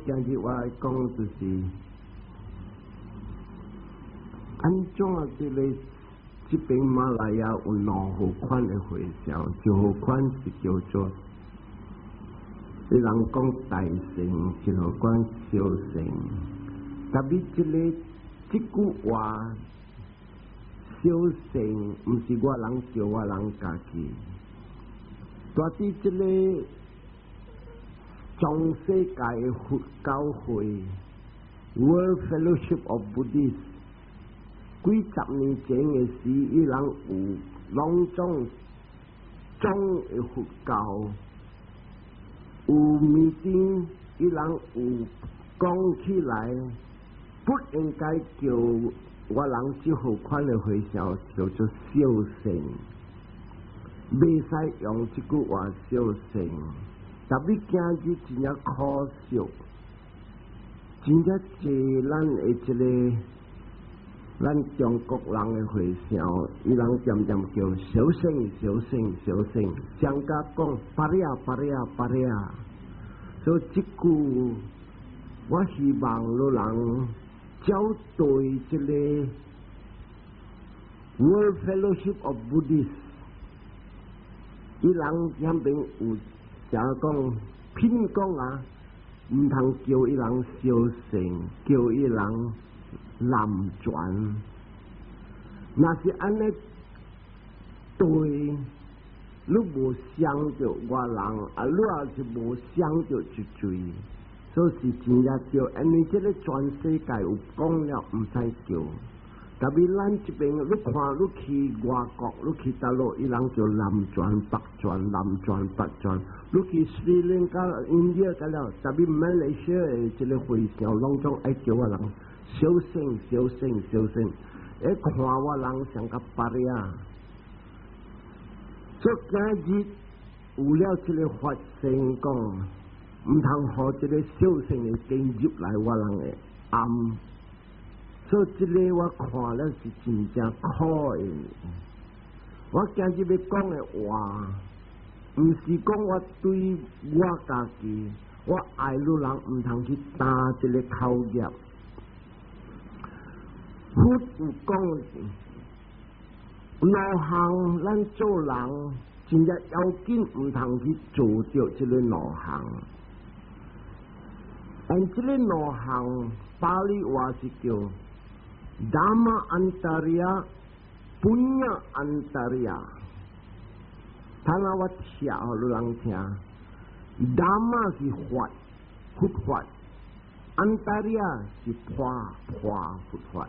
今日我來講就是，按怎這个這邊馬來亞有兩號款的和尚，一號款是叫做，伊人講大乘，一號款小乘。特別這个這句話，小乘毋是我人叫我人家己，蹛佇這个全世界的佛教會（World Fellowship of Buddhists），幾十年前的時，伊人有攏總總的佛教有 meeting，伊人有講起來，不應該叫我人這號款的和尚叫做小乘，袂使用這句話小乘。特別今日真正可惜，真正濟咱的這个咱中國人的和尚，伊人恬恬叫小乘、小乘、小乘，將甲講巴里啊、巴里啊、巴里啊。所以這句我希望汝人照對這个 World Fellowship of Buddhists，伊人遐邊有誠講品講啊，毋通叫伊人小乘，叫伊人南傳。若是按呢對，你無傷著我人，啊，你也是無傷著一嘴，所以是真正對，因為這个全世界有講了，毋使叫。特別咱這邊，你看你去外國，你去大陸，伊人叫南傳北傳，南傳北傳。你去斯里蘭卡、印度個了，特別馬來西亞的這个和尚，攏總愛叫我人小乘、小乘、小乘，會看我人像個白仔。所以今日有了這个發生講，毋通予這个小乘的經入來我人的庵。所以這个我看了是真正可的。我今日欲講的話，毋是講我對我家己，我愛汝人毋通去擔這个口業。佛有講兩項，咱做人真正要緊，毋通去做著這个兩項。但這个兩項，巴利話是叫 Dhamma Antaraya、Punya Antaraya。他那我聽予人聽，Dhamma 是法，佛法；Antaraya 是破破佛法。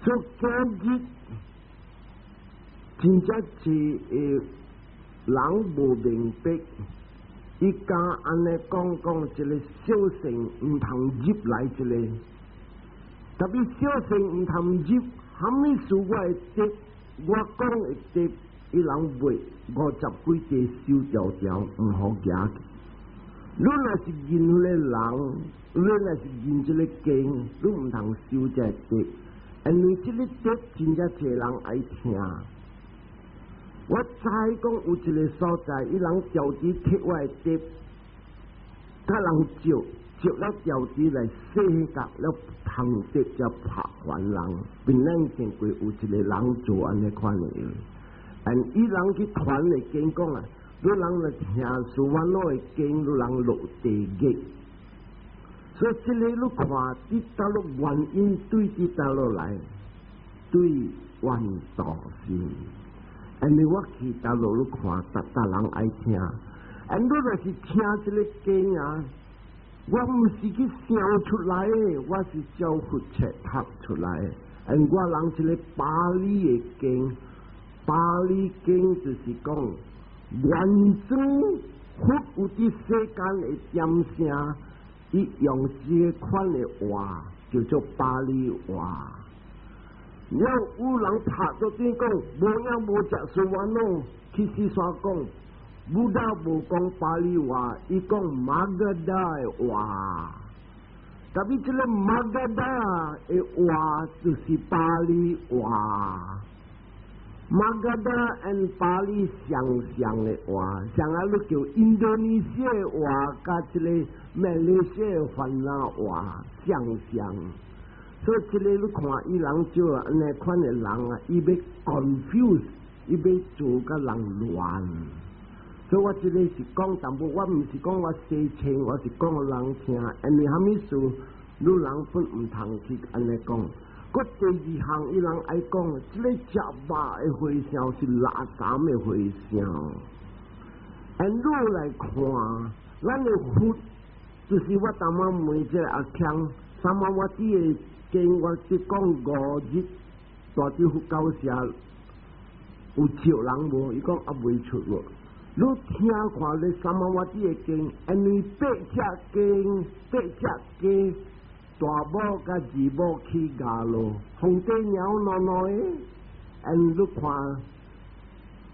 所以今日真正濟人無明白，伊敢按呢講講這个小乘毋通入來這个，特別小乘毋通入，啥物事我會得，我講會得，伊人袂五十幾個守條條毋予行。你若是認彼个人，你若是認這个經，你毋通修這个德，因為這个德真正濟人愛聽。我知講有一个所在，伊人調子摕我的碟，佮人借借了調子來洗甲了通碟才拍還人。檳榔見過有一个人做按呢款的，但伊人去傳的經講啊，汝人來聽蘇我諾的經，汝人落地獄。所以這个你看，佇佗落原因對佇佗落來，對怨道心。因為我去大陸，你看，逐逐人愛聽。啊，你若是聽這个經啊，我毋是去想出來的，我是照佛冊讀出來的。因我人這个巴利的經，巴利經就是講原裝佛有佇世間的點聲，伊用這个款的話叫做巴利話。了有人拍桌子講，無影無食蘇我儂，其實煞講，Buddha 無講巴利話，伊講馬格達的話。特別這個馬格達的話就是巴利話。Magadha and Pali 相像的話，像啊，你叫印度尼西亞話，佮這个馬來西亞番仔話相像。所以這个你看，伊人做按呢款的人啊，伊欲 confuse，伊欲做共人亂。所以我這个是講淡薄，我毋是講我洗清，我是講予人聽。因為蝦米事，你人本毋通去按呢講。閣第二項，伊人愛講，這个食肉的和尚是垃圾的和尚。按你來看，咱的佛就是我當晚問這个阿強，啥物我佇个經我只講5日，大智佛教社有笑人無？伊講猶未出喎。你聽看咧，啥物我佇個經，因為八隻經，八隻雞。大某佮二某去咬咯，紅地鳥儂儂的，因你看，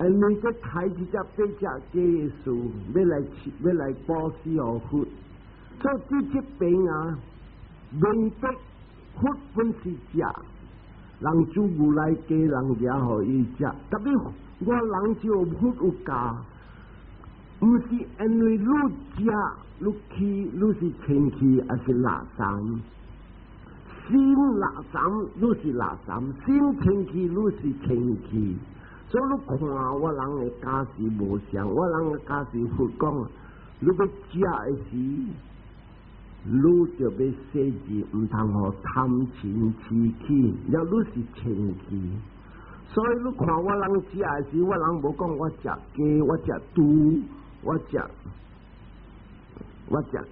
因為這開這隻八隻雞的事，欲來欲來布施予佛，所以這這邊啊，明白佛本是食，人煮牛奶雞人也予伊食，特別我人就佛有教，毋是因為你食。你去，你是清氣還是垃圾？心垃圾，你是垃圾；心清氣，你是清氣。所以你看我人的教示無相，我人的教示佛講，你欲食的時，你就欲細緻，毋通予貪嗔癡起，了你是清氣。所以你看我人食的時，我人無講我食雞，我食豬，我食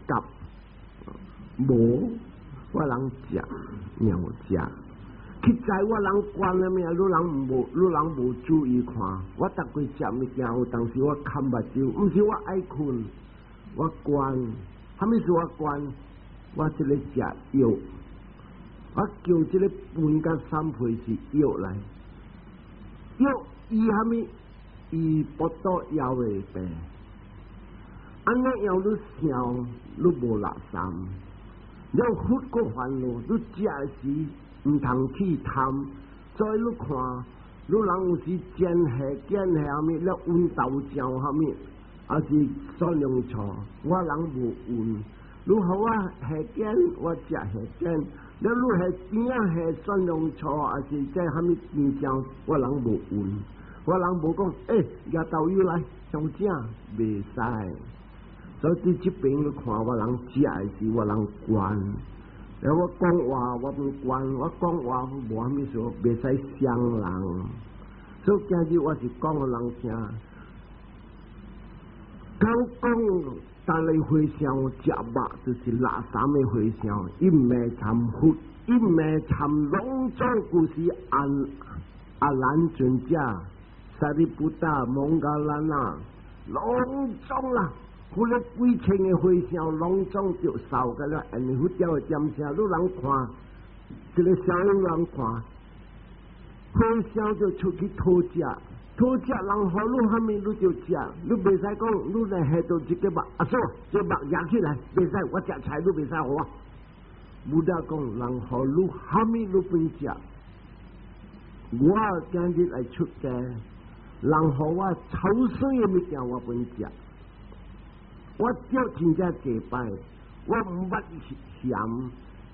鴿，無，我人食鳥食。實在我人關了命，你人無，你人無注意看。我逐過食物件，有當時我崁目睭，毋是我愛睏，我關。啥物事我關？我這个食藥，我叫這个飯佮三皮是藥來。藥醫啥物？醫腹肚枵的病。按呢樣你想，你無垃圾。了佛閣煩惱，你食的時毋通去貪。所以你看，你人有時煎蝦、煎蝦啥物，你溫豆醬啥物，還是蒜蓉醋，我人無溫。你予我蝦煎，我食蝦煎；了你蝦甜仔蝦蒜蓉醋，還是這啥物甜醬，我人無溫。我人無講，欸，舀豆油來上正，袂使。所以佇這邊你看我人食的時，我人關。了我講話我毋關，我講話無啥物事，袂使傷人。所以今日我是講予人聽，講講，但係和尚食肉就是垃圾的和尚，伊毋會參佛，伊毋會參攏總故事阿阿難尊者、薩利布達、摩訶蘭那，攏總啦。彼个幾千个和尚攏總就掃個了，因為佛教的點聲，你人看，這个小人看，和尚就出去討食，討食人予你啥物你就食，你袂使講你來下到這個肉，阿嫂，這肉攑起來，袂使，我食菜你袂使予我。Buddha 講人予你啥物你本食，我今日來出家，人予我臭媠的物件我本食。我叫真正濟擺，我毋捌嫌，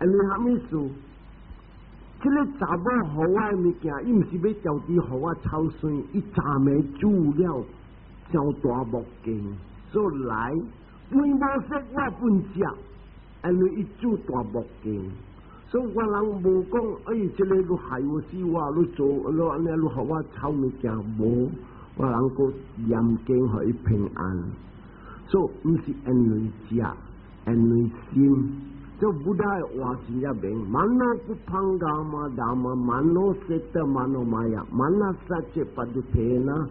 因為啥物事？這个查某予我的物件，伊毋是欲調佇予我臭媠，伊昨暝煮了上大木鏡，所以來飯無色我本食，因為伊煮大木鏡，所以我人無講，欸，這个你害我死我，你做你按呢，你予我臭物件無，我人閣念經予伊平安。所以毋是因為食，因為心。這 Buddha 的話真正明，mano pubbangama dhamma mano cetta manomaya manassacca padutthena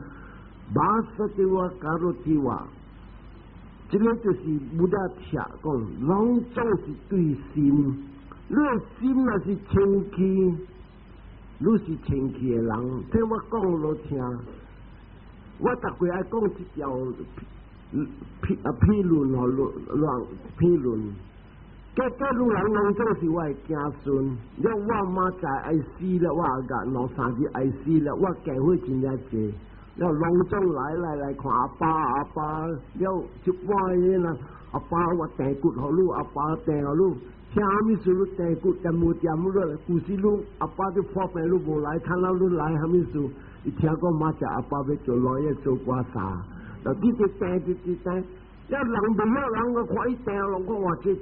bhāsati vā karoti vā。這个就是 Buddha 聽講，攏總是對心。你的心若是清氣，你是清氣的人。聽我講落聽，我逐過愛講這條譬啊譬論吼，亂譬論。結果女人攏總是我的子孫，了我媽仔愛死了，我阿甲兩三日愛死了，我家伙真正濟，了攏總來來來看阿爸阿爸，了一般的啦，阿爸我訂骨予你，阿爸訂予你，啥物事你訂骨掂無掂落，舊時你阿爸佇破病你無來，看到你來啥物事？伊聽講媽仔阿爸欲做老爺做寡啥，就直直訂直直訂。了人袂曉人，我看伊訂攏講哇，這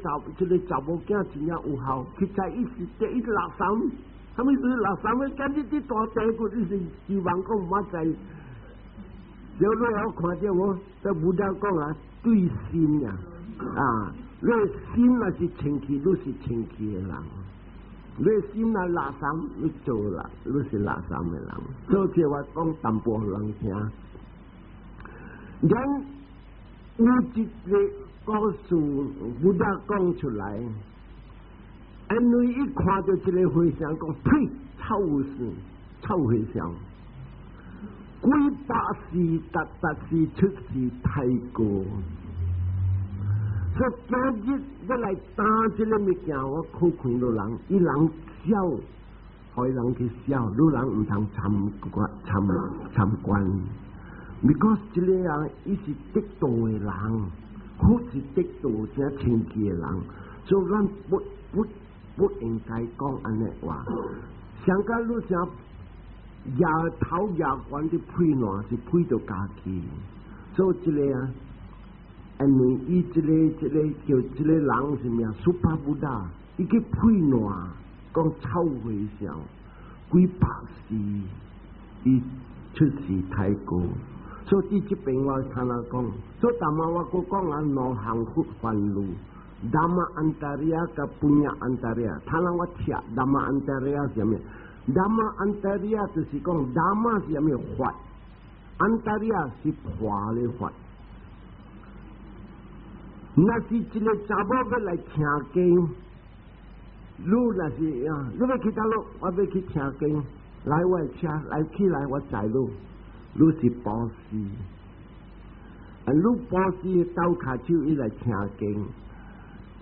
個查某囝真正有孝，其實伊是第一垃圾，啥物事垃圾？今日佇大訂骨，你是希望講媽仔。了你有看著無？這 Buddha 講啊，對心啊，啊，你心若是清氣，你是清氣的人；你心若垃圾，你做啦，你是垃圾的人。所以我講淡薄予人聽。人有一個故事，Buddha 講出來，因為伊看著這個和尚講，呸，臭和尚，臭和尚，幾百世達達世出世太過，所以今日欲來擔這個物件，我苦看到人，伊人笑，予人去笑，女人毋通參觀參參觀。because 這個人伊是得道的人，佛是得道正清氣的人，所以咱不不不應該講按呢話。上個你想額頭額懸的配爛是配著家己，所以這個啊，因為伊這個這個叫這個人是名 Suppabuddha，伊去配爛講臭和尚，幾百世伊出世太過。所以這邊我聽人講，所以淡仔我閣講啊，兩項佛煩惱，Dhamma antaraya 佮 punya antaraya。聽人我聽 Dhamma antaraya 是啥物？Dhamma antaraya 就是講 Dhamma 是啥物法，antaraya 是破的法。若是一個查某欲來聽經，你若是啊，你欲去佗落，我欲去聽經，來我的車，來起來我載你。你是布施，啊，你布施鬥跤手伊來聽經，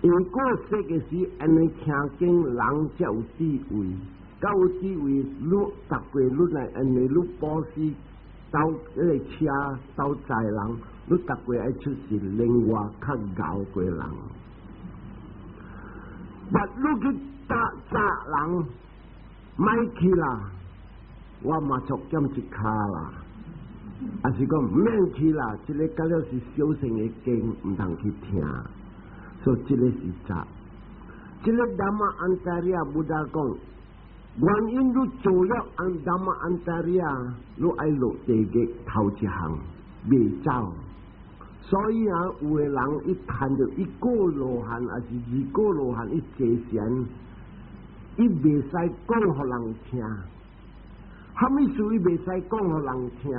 因過說的是，因為聽經人才有智慧，較有智慧，你逐過你來，因為你布施鬥彼個車鬥載人，你逐過愛出世另外較𠢕過人。但你去搭載人，莫去啦，我嘛足減一跤啦。還是講毋免去啦，這個敢若是小乘的經，毋通去聽。所以這個是雜。這個 Dhamma antaraya Buddha 講，原因你做了按 Dhamma antaraya，你愛落地獄頭一項袂走。所以啊，有的人伊趁著一果羅漢，抑是二果羅漢，伊坐禪，伊袂使講予人聽。啥物事伊袂使講予人聽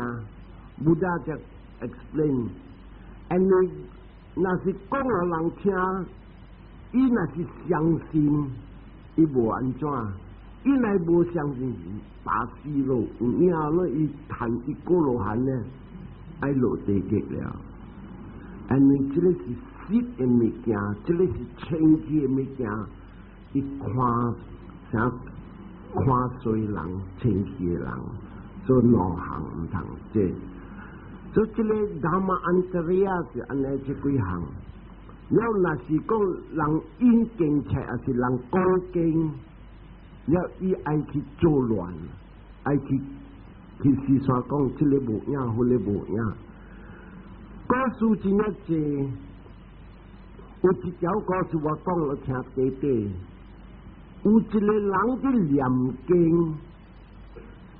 ？Buddha 才 explain，因為若是講予人聽，伊若是相信，伊無按怎；伊若無相信，打死咯，有影咯，伊趁一果羅漢呢，愛落地獄了。因為這個是實的物件，這個是清氣的物件，伊看啥看衰人、清氣的人，做兩項毋通這。所以這個 Dhamma antaraya 是按呢這幾項。了若是講人引經冊，抑是人講經，了伊愛去作亂，愛去去四山講這個無影，彼個無影。故事真正濟，有一條故事我講了聽短短。有一個人佇念經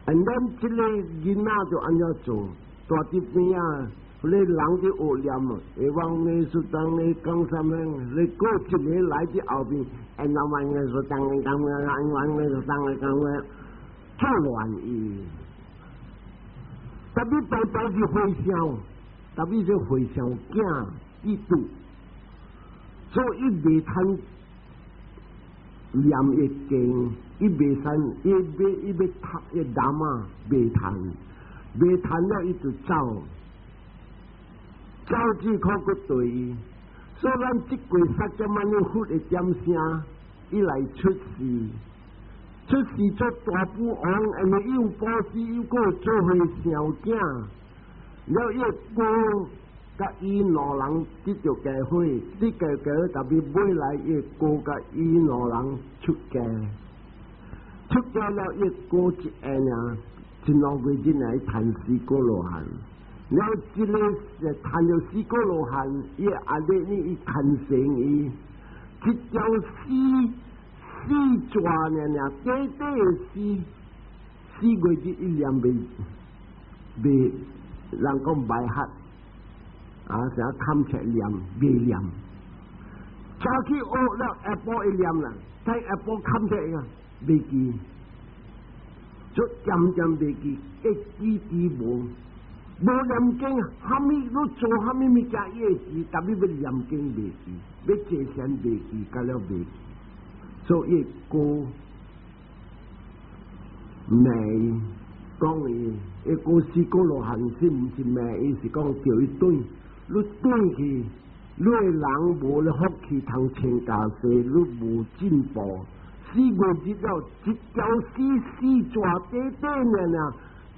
，and then 這個囡仔就按怎做？蹛佇邊仔，彼個人佇學念，會往美術當咧講啥物？你過一個來佇後邊，哎，那萬個說當講講，萬個說當講講，作亂伊。特別白白是和尚，特別是和尚囝伊拄，所以伊袂通念伊經，伊袂使，伊欲伊欲讀伊 Dhamma，袂通。袂通了，伊就走，走之可閣對伊，所以咱這句釋迦牟尼佛的點聲，伊來出世，出世做大富翁，因為伊有布施，又閣做和尚囝，了伊哥佮伊兩人得著機會，得著機會，特別尾來伊哥佮伊兩人出家，出家了伊哥一下爾，一兩個月來談四果羅漢，了這個是談著四果羅漢，伊阿弟呢伊牽成伊，一條絲絲蛇爾爾，短短的絲，4個月伊念袂袂，人講白黑，啊，成冚出念袂念，早起學了下晡伊念啦，睇下晡冚出啊，袂記，就漸漸袂記，會記記無，無念經，蝦米你做蝦米物件伊會記，特別欲念經袂記，欲坐禪袂記，甲了袂記，所以哥罵伊，講伊，伊哥四果羅漢是毋是罵伊？是講叫伊轉，你轉去，你的人無咧福氣通穿袈裟，你無進步。4個月了，一條絲絲蛇短短爾爾，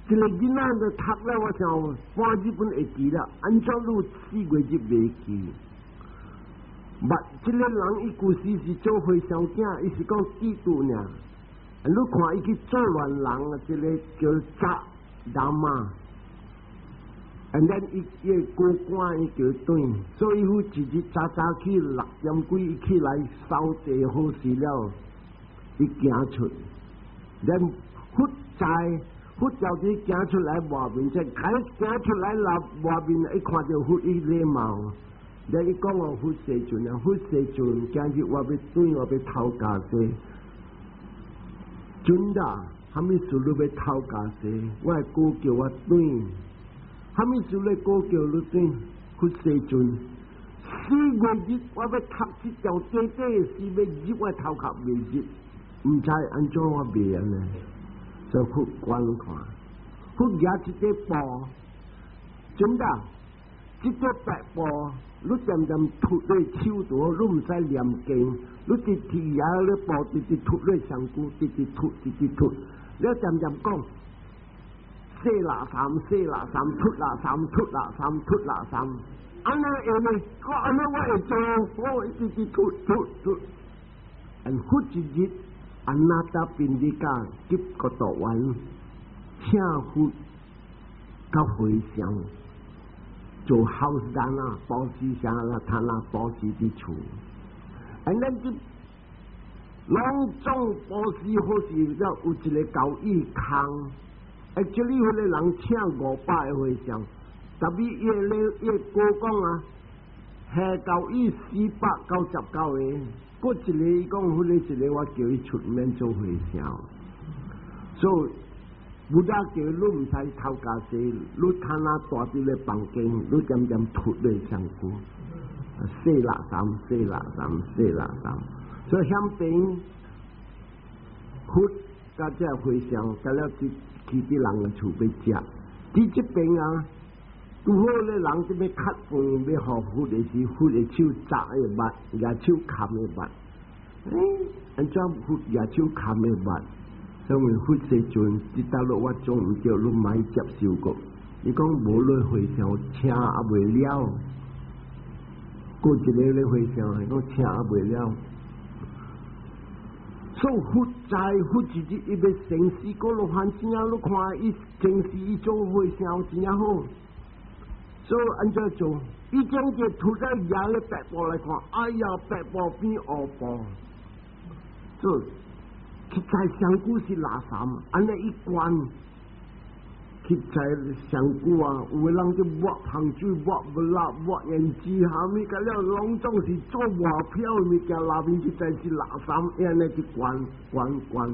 一個囡仔都讀了，我想半日本會記了，按怎你四個月袂記？捌這個人伊舊時是做和尚囝，伊是講嫉妒爾。你看伊去做亂人，這個叫雜人嘛。And then 伊伊個哥趕伊叫轉，所以佢一日早早起6點幾，伊起來掃地好勢了，伊行出，then 佛在佛叫伊行出來外面，即開行出來啦外面，伊看著佛伊禮貌，then 伊講哦，佛世尊啊，佛世尊，今日我欲轉，我欲脫袈裟，真的，蝦米事你欲脫袈裟？我的哥叫我轉。蝦米事你哥叫你轉？佛世尊，4個月我欲讀這條短短的絲，欲入我頭殼袂入，毋知按怎我袂按呢？所以佛觀看，佛舉一塊布，真的，這個白布，你漸漸塗佇手度，你毋使念經，你直提遐咧布，直直塗佇身軀，直直塗，直直塗，你漸漸講。四垃圾，四垃圾，吐垃圾，吐垃圾，吐垃圾。按呢會呢？我按呢我會做，我會直直吐吐吐。And 佛一日，阿那達賓迪加給國度園，請佛佮和尚做 house dana，布施啥啦，他那布施佇厝。And 咱這攏總布施好勢了，有一個交易空。Actually，彼個人請500個和尚，特別伊個伊個哥講啊，下交伊499個，閣一個伊講，彼個一個我叫伊出面做和尚，所以佛家叫你毋使脫袈裟，你攤那蹛佇咧房間，你漸漸吐咧身軀，四垃圾，四垃圾，四垃圾，所以響邊佛佮這和尚，佮了去。去佇人的厝欲食，佇這邊啊，拄好咧人這欲較飯欲予佛的時，佛的手紮的襪，舉手崁的襪，欸，按怎佛舉手崁的襪？所以佛世尊，這搭落我總毋對，你莫接受過。伊講無你和尚請猶未了，閣一個咧和尚係講請猶未了。所以佛在佛一日伊欲成四果羅漢，真正你看伊前世伊做和尚真正好，所以按怎做？伊將這塗在額咧白布來看，哎呀，白布變烏布，所以實在上古是垃圾，按呢一關，實在上古啊，有的人就抹香水、抹蠟、抹胭脂，蝦米個了，攏總是做外表的物件，內面實在是垃圾，按呢去關關關，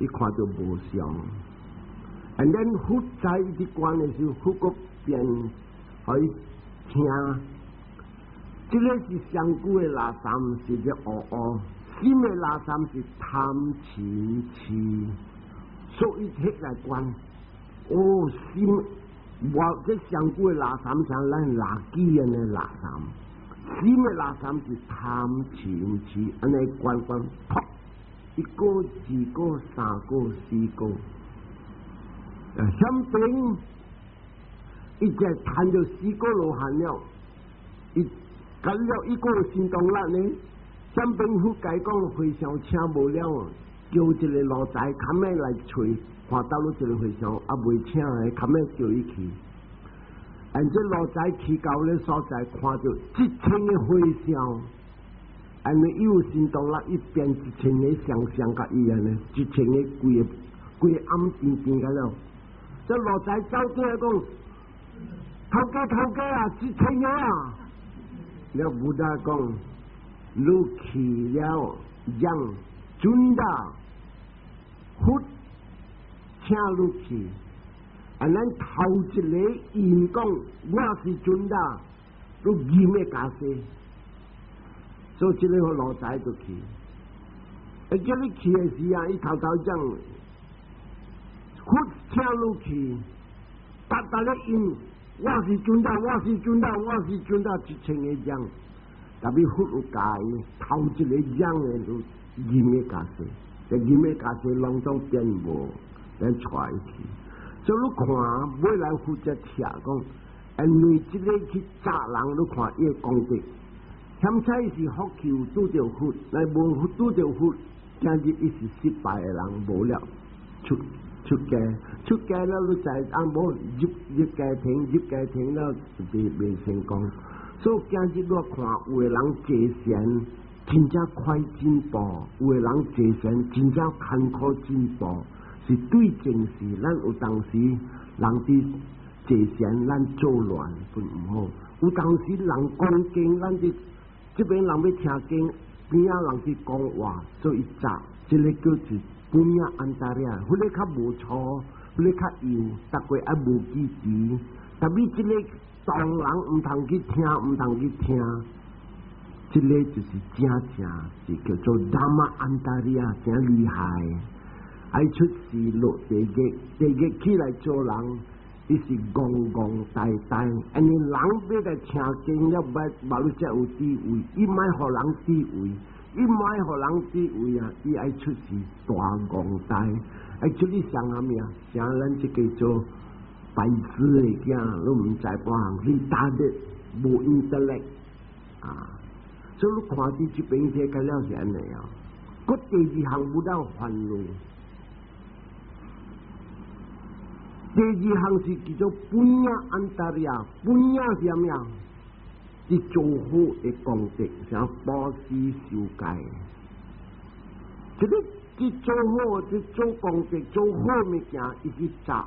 伊看著無相。And then 佛在伊佇關的時候，佛閣變予伊聽，這個是上古的垃圾，是這烏烏，新的垃圾是貪嗔痴，所以彼來關。哦，心我這上古的垃圾像咱垃圾按呢垃圾，四的垃圾是貪嗔癡，按呢關關，噗，一個、二個、三個、四個，相邊，伊就趁著四個羅漢了，伊結了一個神通力呢，相邊佛解講和尚請無了，叫一個奴才較尾來揣，看到了一個和尚猶未請的，較尾叫伊去。按這奴才去到咧所在，看著一千个和尚，因為伊有神通力，伊變一千个相像佮伊按呢，一千个規个規個暗甜甜個了。這奴才走過來講：頭家頭家啊，一千個啊！了 Buddha 講：你去了，讓尊大佛請你去。啊！咱頭一个因講我是尊大，你認會加勢，所以這个奴才就去。啊，叫你去的時啊，伊頭頭講佛請你去，逐逐咧應我是尊大，我是尊大，我是尊大，一千個講，特別佛有教伊頭一个講的就認會加勢，這認會加勢攏總變無，咱帶伊去。所以你看，尾來負責聽講，因為這个去責人，你看伊的功德，險彩是福氣有拄著佛，若無拄著佛，今日伊是失敗的人，無了出出家，出家了你知啊無入入家庭，入家庭了就未未成功。所以今日我看有的人坐禪真正快進步，有的人坐禪真正艱苦進步。是對正事，咱有當時人佇坐禪，咱做亂本毋好；有當時人講經，咱佇這邊人欲聽經，邊仔人佇講話，所以雜，這个叫做 puñña antaraya，彼个較無錯，彼个較幼，逐個愛無支持。特別這个當人毋通去聽，毋通去聽，這个就是正正是叫做 dhamma antaraya，真厲害。愛出世落地獄，地獄起來做人，伊是戇戇呆呆。因為人欲來聽經了，欲無你才有智慧，伊莫予人智慧，伊莫予人智慧啊！伊愛出世大戇呆，愛出去啥物啊？像咱這個做白痴的囝，攏毋知半項，retarded 無 intellect 啊！所以你看佇這邊這個了是按呢啊。閣第二項無得煩惱。第二項是叫做 puñña antaraya，puñña 是啥物啊？是做好的功德，像布施受戒。這个去做好，去做功德，做好物件，伊去詐。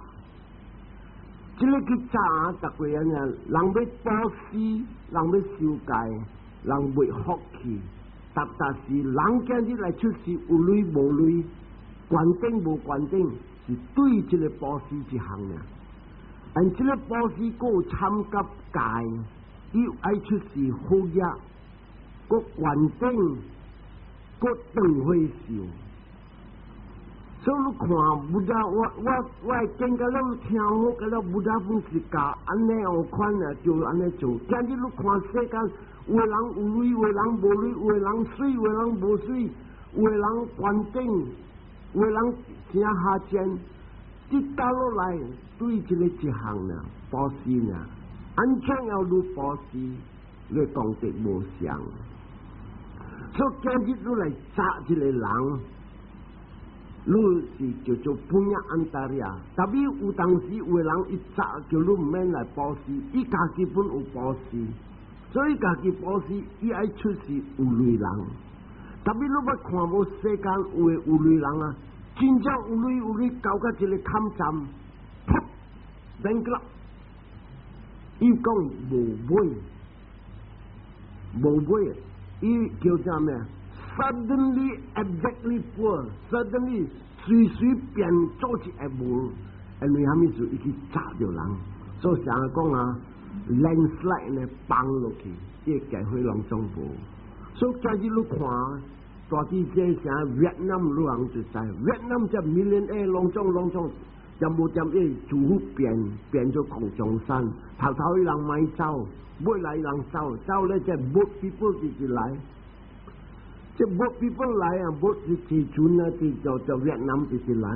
這个去詐，逐個人啊，人欲布施，人欲受戒，人袂福氣。逐逐是人今日來出世有鐳無鐳，懸頂無懸頂。是對這个布施一項爾，按這个布施閣有參加戒，伊愛出世好業，閣懸頂，閣斷火壽。所以你看，Buddha 我我我見甲了聽好甲了，Buddha 本是教按呢樣款啊，就按呢做。今日你看世間，有的人有鐳，有的人無鐳，有的人媠，有的人無媠，有的人懸頂，有的人真下賤，跌倒落來對這个一項呢，布施呢，按怎樣汝布施，你功德無相。所以今日你來責這个人，你是叫做 puñña antaraya。特別有當時有的人伊責叫你毋免來布施，伊家己本有布施，所以家己布施，伊愛出世有鐳人。特別你欲看無世間有的有鐳人啊！真正有鐳有鐳，交到一个坎站，噗，bankrupt。伊講無尾，無尾，伊叫做咩？Suddenly, exactly poor，suddenly 隨隨便做一個無，因為啥物事？伊去砸著人，所以成日講啊，landslide 呢崩落去，伊個機會攏總無。所以今日你看，大啲這啥越南女人就知，越南這 millionaire 攏總攏總，掂無掂伊住戶變變做空中山，頭頭伊人莫走，尾來人走，走咧這 boat people 直直來，這 boat people 來啊，boat 是坐船啊，佇就就越南直直來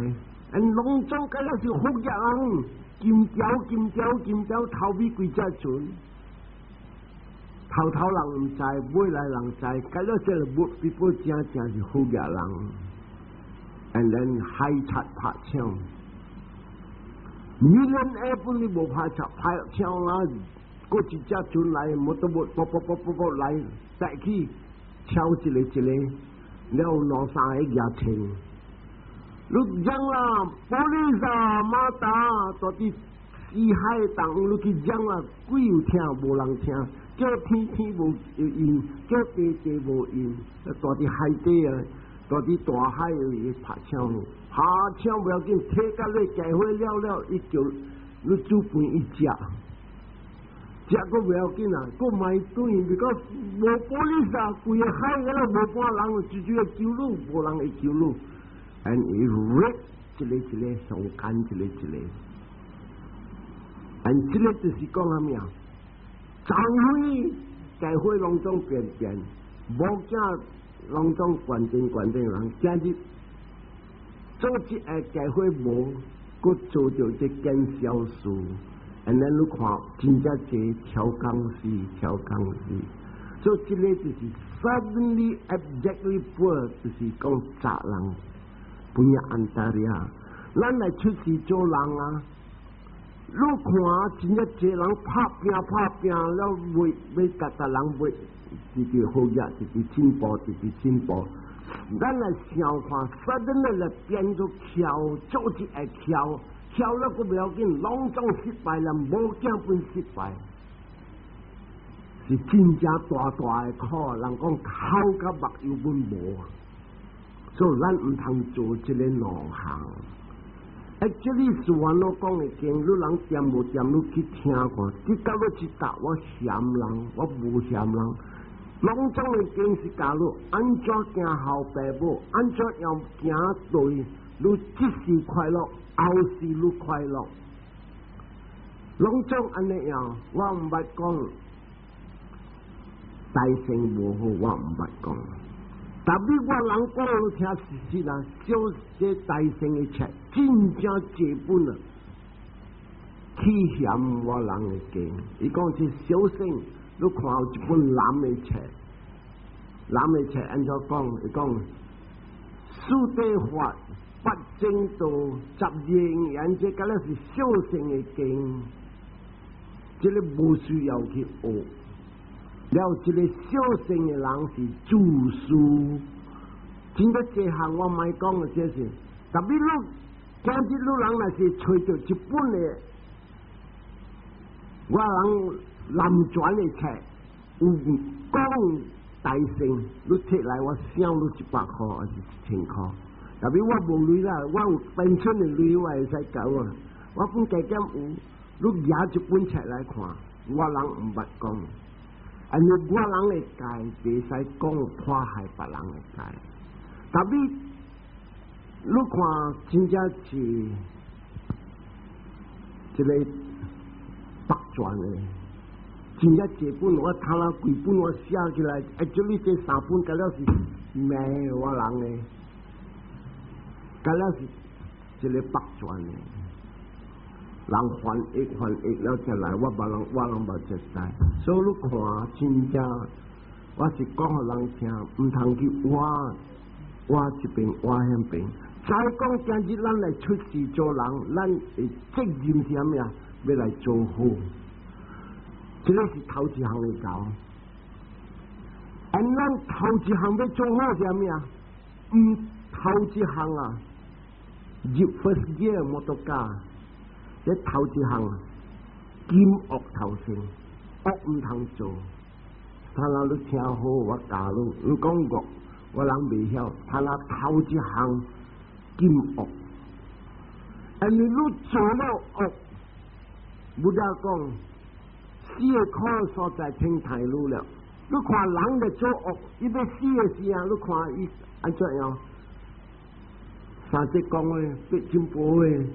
，and 攏總敢若是福建人，金條金條金條，頭尾規隻船。頭頭人毋知，尾來人知，敢若這個 boat people 真正是福建人，and then 海賊拍槍。Millionaire 本你無拍賊拍槍啦，閣一隻船來，摩托摩啵啵啵啵啵來，帶去敲一個一個，了兩三個舉槍。你講啦，police 啊，馬達，到底四海當你去講啦，鬼有聽無人聽，叫天天無應，叫地地無應，蹛佇海底啊，蹛佇大海裡拍槍。拍槍無要緊，提甲你解火了了，伊叫你煮飯伊食，食閣無要緊啊，閣賣轉，because 無 police 啊，規個海個了無半人，直直救你，無人會救你，and 伊 rape 一個一個相姦一個一個，and 這個就是講啥物啊？昨昏解火攏總變變，無囝攏總關定關定人，今日。做這個解火無，閣做著這件小事，and then 你看真正濟超工死，超工死，所以這個就是 suddenly abjectly poor，就是講賊人本安達利亞，咱來出世做人啊！你看真正濟人拍拼拍拼了，袂欲共逐人欲直直好業，直直進步，直直進步。咱來想看，suddenly 來變做翹，做一個翹，翹了閣無要緊，攏總失敗了，無囝本失敗，是真正大大的苦。人講哭甲目油本無，所以咱毋通做這个兩項。Actually 是我老講的經，你人掂無掂？你去聽看，直到尾一搭我嫌人，我無嫌人。攏總的經是教你按怎行後爸母，按怎樣行對，你這時快樂，後世你快樂。攏總按呢樣，我毋捌講大乘無好，我毋捌講。特別我人講你聽事實啊，小這大乘的冊真正這本啊，去嫌我人的經。伊講是小乘，你看有一本藍的冊，藍的冊按怎講？伊講四諦法、八正道、十二因緣，這敢若是小乘的經，這个無需要去學。了，這个小乘的人是自私，真個這項我莫講的這是，特別你今日你人若是揣著一本的，我人南傳的冊有講大乘，你摕來我賞你100箍還是1000箍？特別我無鐳啦，我有pension 的鐳，我會使交啊。我本加減有，你拿一本冊來看，我人毋捌講。因為我人的戒袂使講破壞別人的戒，特別你看真正是這个北傳的，真正這本我睇了幾本我寫起來，actually 這三本敢若是罵我人的，敢若是這个北傳的。人翻譯翻譯了才來，我別人我攏無接受。所以你看，真正我是講予人聽，毋通去挖挖這邊挖彼邊。再講今日咱來出世做人，咱的責任是啥物啊？欲來做好，這个是頭一項的教。and 咱頭一項欲做好是啥物啊？毋頭一項啊，入 first gear 摩托車。這頭一項，禁惡頭先，惡毋通做。他若你聽好，我教你，你講惡，我人袂曉。他若頭一項禁惡，因為你做了惡，無得講死的苦所在天太路了。你看人咧做惡，伊欲死的時啊，你看伊按怎樣？三節講的，八珍寶的。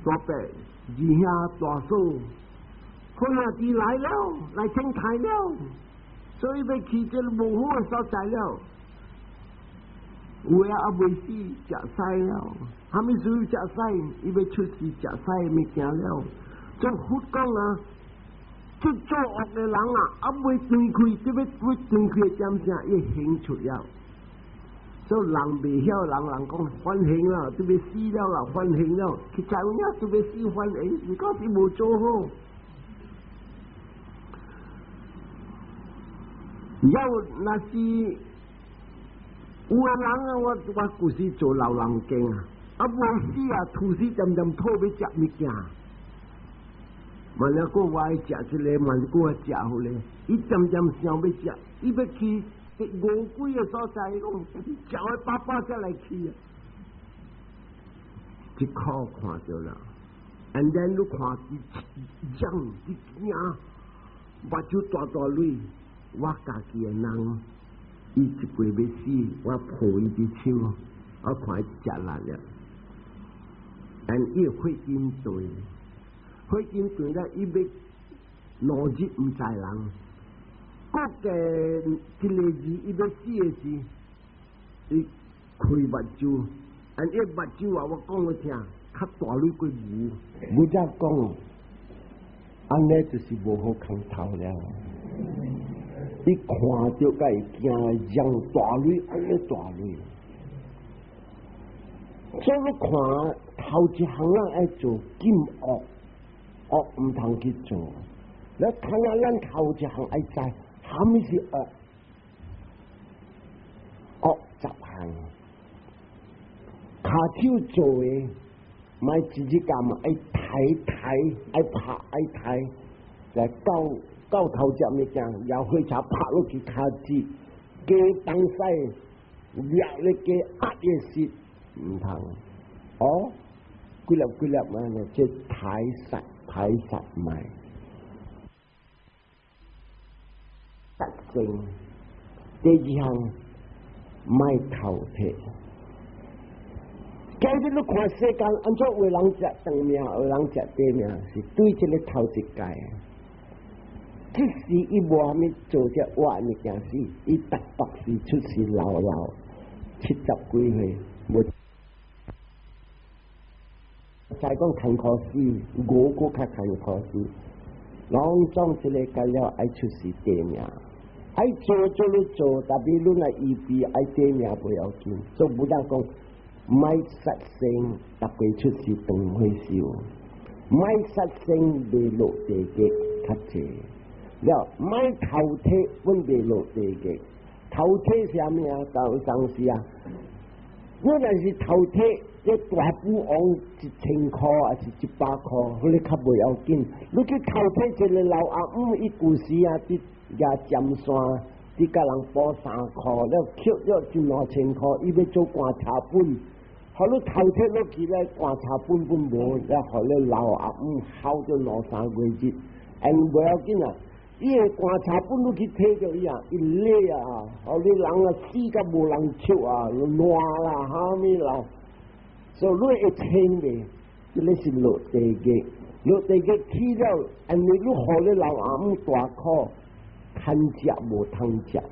大伯、二兄、大嫂，好兄弟來了，來天台了，所以欲去這個無好的所在了。有的猶未死，食屎了，啥物事食屎？伊欲出世食屎的物件了。所以佛講啊，這做惡的人啊，猶未斷氣，這欲欲斷氣的點聲，伊行出了。所以人未曉，人人講歡喜啦，都欲死了啦，歡喜了。其實有影都欲死歡喜，如果是無做好。了，若是有的人啊，我我舊時做老人間啊，啊未死啊，吐死漸漸吐欲食物件。萬一個我愛食這個，萬一個我食彼個，伊漸漸想欲食，伊欲去餓鬼的所在，講食個飽飽才來去啊！一箍看著啦，and then 你看伊樣伊驚，目睭大大淚，我家己的人，伊一過欲死，我抱伊隻手，我看伊食力了，and 伊血筋斷，血筋斷了，伊欲2日毋知人，閣加一個字，伊欲死的時，伊開目睭。and 伊目睭啊，我講予聽，較大蕊過牛。我才講，按呢就是無好空頭了。伊看著共會驚，樣大蕊按呢大蕊。所以你看頭一項咱愛做禁惡，惡毋通去做。你看下咱頭一項愛知，啥物是惡？惡十項。跤手做的，莫一日干嘛愛抬抬，愛拍愛抬，來到到頭隻物件，搖火車拍落去跤趾，加東西掠咧加壓的實，毋通。哦，幾粒幾粒嘛，這抬殺抬殺莫。殺生，第二項莫偷提。今日你看世間，按怎有人食長命，有人食短命，是對這个頭一界。即使伊無啥物做這惡物件事，伊逐百時出世老老70幾歲，無再講艱苦死，我閣較艱苦死，攏總這个解了愛出世短命，愛做做你做，特別你若預備愛短命不要緊，所以無當講。莫殺生，逐個出世長歲壽；莫殺生，袂落地獄較濟。了，莫偷提，阮袂落地獄。偷提是啥物啊？有當時啊，我若是偷提，這大富翁1000箍還是100箍，彼个較袂要緊。你去偷提一个老阿姆，伊舊時啊，佇舉尖山，佇共人補衫褲，了抾了一兩千箍，伊欲做棺材本。予你偷提落去咧，棺材本本無，了予你老阿姆睺咗兩三個月，但無要緊啊！伊个棺材本你去提著伊啊，伊咧啊，予你人啊死甲無人笑啊，爛啦，啥物啦，所以你會清袂？這个是落地獄，落地獄去了，因為你予你老阿姆大苦，趁食無通食。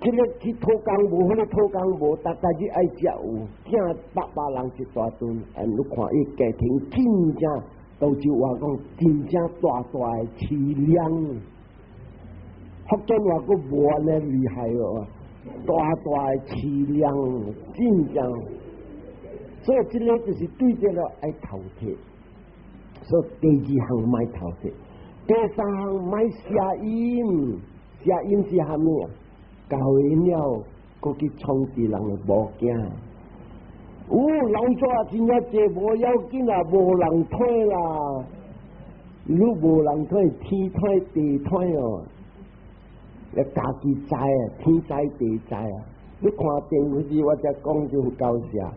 這个去討工無，彼个討工無，逐逐日愛食有，囝800人一大頓，and 你看伊家庭真正，都就話講真正大大的淒涼。福建話閣無按呢厲害哦，大大的淒涼，真正。所以這个就是對這个愛偷提，所以第二項莫偷提，第三項莫邪淫，邪淫是啥物啊？交了，閣去創治人的某囝。有老早真正濟無要緊啊，無人退啦。你無人退，天退地退哦。你家己知啊，天知地知啊。你看電視我才講就夠笑。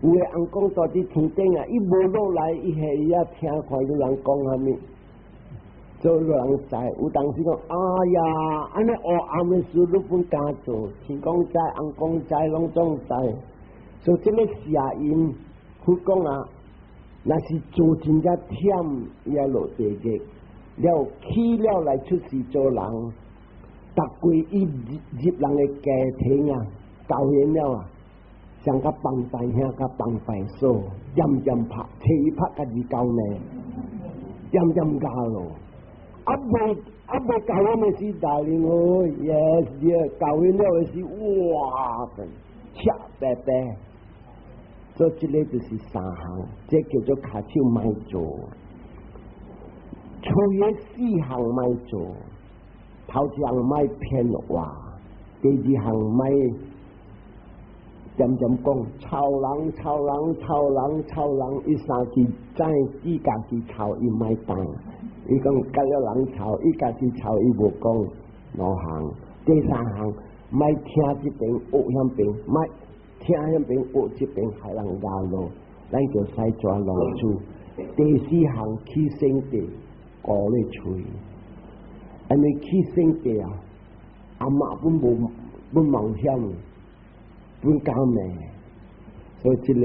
有的翁公蹛佇天頂啊，伊無落來，伊下伊仔聽看有人講啥物。做人知，有當時講，哎呀，按呢黑暗的事你本敢做，天公知，翁公知，攏總知。所以這个邪淫，佛講啊，若是做真正忝，伊也落地獄。了去了來出世做人，逐季伊入人的家庭啊，教練了啊，像佮幫辦兄佮幫辦嫂，漸漸拍，揣伊拍家己教呢，漸漸教咯。啊未啊未教阮的是 darling 哦，yes dear，教阮了的是哇，赤白白。所以這个就是三項，這叫做跤手莫做。除咗四項莫做，頭一項莫騙話，第二項莫漸漸講吵人、吵人、吵人、吵人，伊三句知伊家己吵伊莫當，伊講佮了人吵，伊家己吵伊無講兩項。第三項莫聽這邊學遐邊，莫聽遐邊學這邊，害人壓路，咱叫使抓老鼠。第四項去聖地顧咧喙，因為去聖地啊，阿媽本無本冒險，本敢罵，所以這個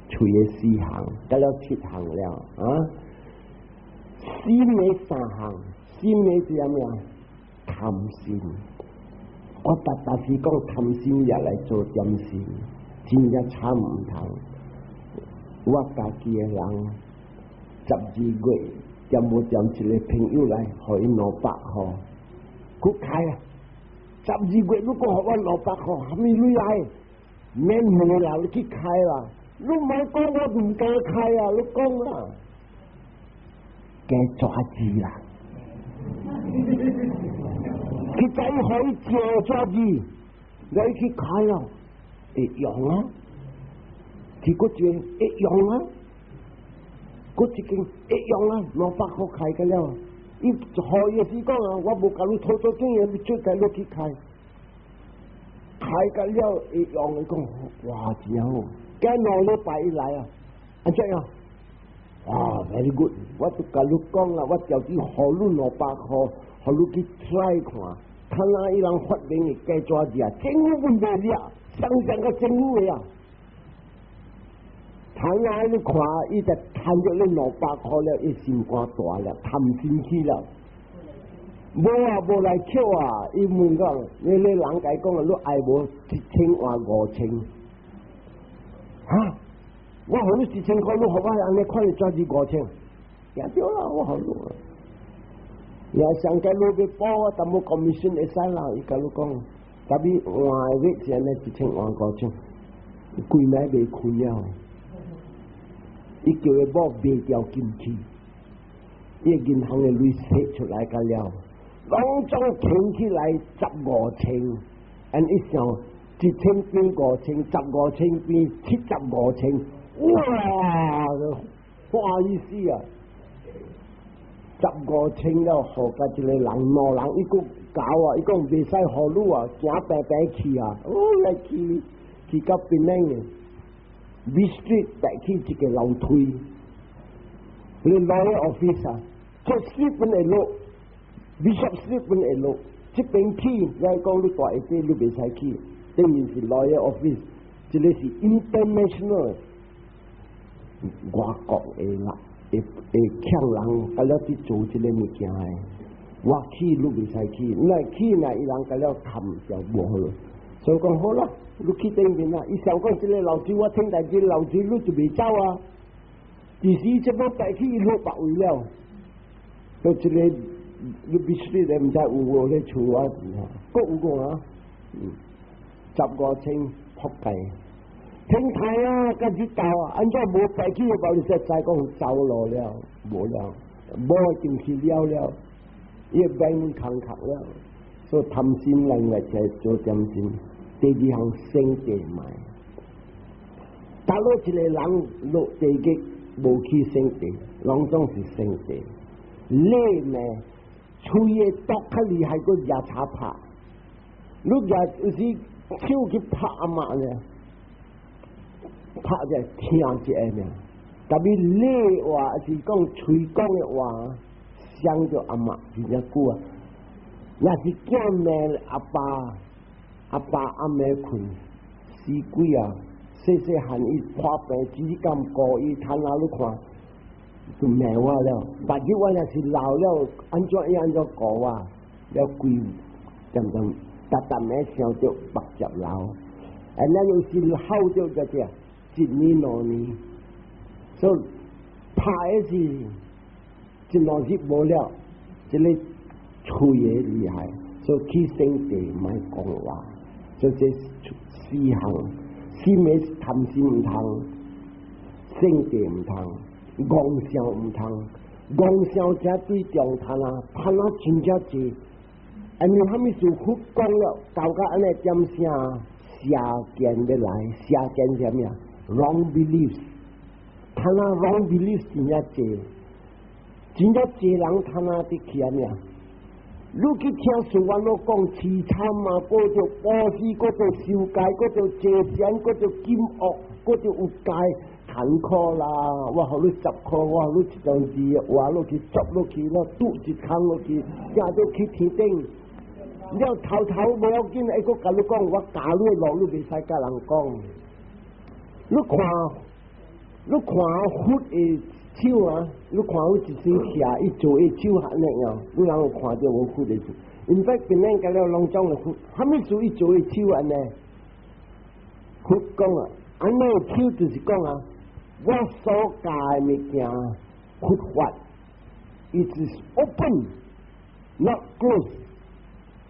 喙的四項，得了七項了啊。心的三項，心的是啥物啊？貪心。我逐逐時講貪心也來做點心，真正慘毋通。我家己的人12月掂無掂一個朋友來，予伊200箍，閣開啊！十二月你閣予我兩百箍，啥物鐳來？免問啦，你去開啦！你莫講我毋敢開啊！你講啦，加紙字啦！去再予伊借紙字，你去開啊，會用啊！去閣一個會用啊！閣一間會用啊，兩百箍開個了。伊予伊是講啊，我無共你討做經驗，你出來你去開，開個了會用，伊講哇真好，今2禮拜伊來啊，按怎樣？哇，very good！我都共你講啦，我叫你予你兩百箍，予你去 try 看，看哪伊人發明的假紙字啊，政府本袂掠，上上個政府的啊。他哪你看，伊就趁著你兩百箍了，伊心肝大了，貪心去了。無啊，無來扣啊！伊問講，你人共伊講啊，你愛無1000換5000？哈？我予你1000箍，你予我按呢看伊紙字五千，也對啦，我予你啊。也上屆你欲報我，淡薄 commission 會使啦，伊共你講，特別換的是按呢1000換5000，規暝袂睏了。伊叫伊某賣掉金器，伊銀行的鐳洗出來個了，攏總添起來15,000，按伊想1000變5000，15,000變75,000，哇！歡喜死啊！十五千了，予共一個人，兩人伊閣搞啊！伊講袂使予你啊，行平平去啊！哦，來去去到檳城的 B Street 爬去一個樓梯，你 lawyer office 啊，這 Street 本會落，Bishop Street 本會落，這邊去，你講你大一啲，你袂使去，對面是 lawyer office，這個是 international 外國的啦。會會欠人，佮了去做這個物件的，我去你袂使去，你若去若伊人佮了冚就無好咯。所以講好啦，你去頂面啦。伊想講這個樓梯，我聽代誌樓梯，你就袂走啊。其實這要帶去伊落別位了。所以這個你必須咧，毋知有無咧厝啊？閣有個啊，15,000仆街。天台啊，佮日頭啊，按怎無白去的，你才知講走路了，無了，無進去了了，伊個門空空了，所以貪心人來在做點心。第二項聖地莫，假如一個人落地獄無去聖地，攏總是聖地。你呢，喙的毒較厲害過牙叉拍，你舉有時手去拍阿媽呢？拍者聽一下爾，特別你話是講喙講的話，傷著阿媽真正久啊。若是囝罵阿爸，阿爸暗暝睏死鬼啊，死細細漢伊破病，只敢顧伊，攤哪你看，就罵我了。別日我若是老了，按怎伊按怎顧我，了規漸漸逐逐暝想著目汁流。啊，咱有時好著就這，一年兩年，所以拍的是一兩日無了，這个喙的厲害，所以去聖地莫講話，所以這四項，四暝貪心毋通，聖地毋通，戇想毋通，戇想才對中貪啊，貪啊真正濟。因為蝦米事佛講了，搞到按呢點聲邪見欲來，邪見啥物啊？Wrong beliefs，貪啊 wrong beliefs 真正濟，真正濟人貪啊佇去啥物啊？你去聽師父攏講淒慘啊，閣著布施，閣著受戒，閣著坐禪，閣著禁惡，閣著有戒，艱苦啦！我予你10箍，我予你一張字，活落去，執落去，了拄一空落去，行到去天頂。了頭頭無要緊，會閣共你講，我教你路，你袂使共人講。你看，你看佛的手啊，你看有一身徛，伊做伊手按呢樣，你人有看著無佛的手？因為變咱甲了攏總的佛，蝦米事伊做伊手按呢？佛講啊，按呢手就是講啊，我所教的物件，佛法，it is open，not closed。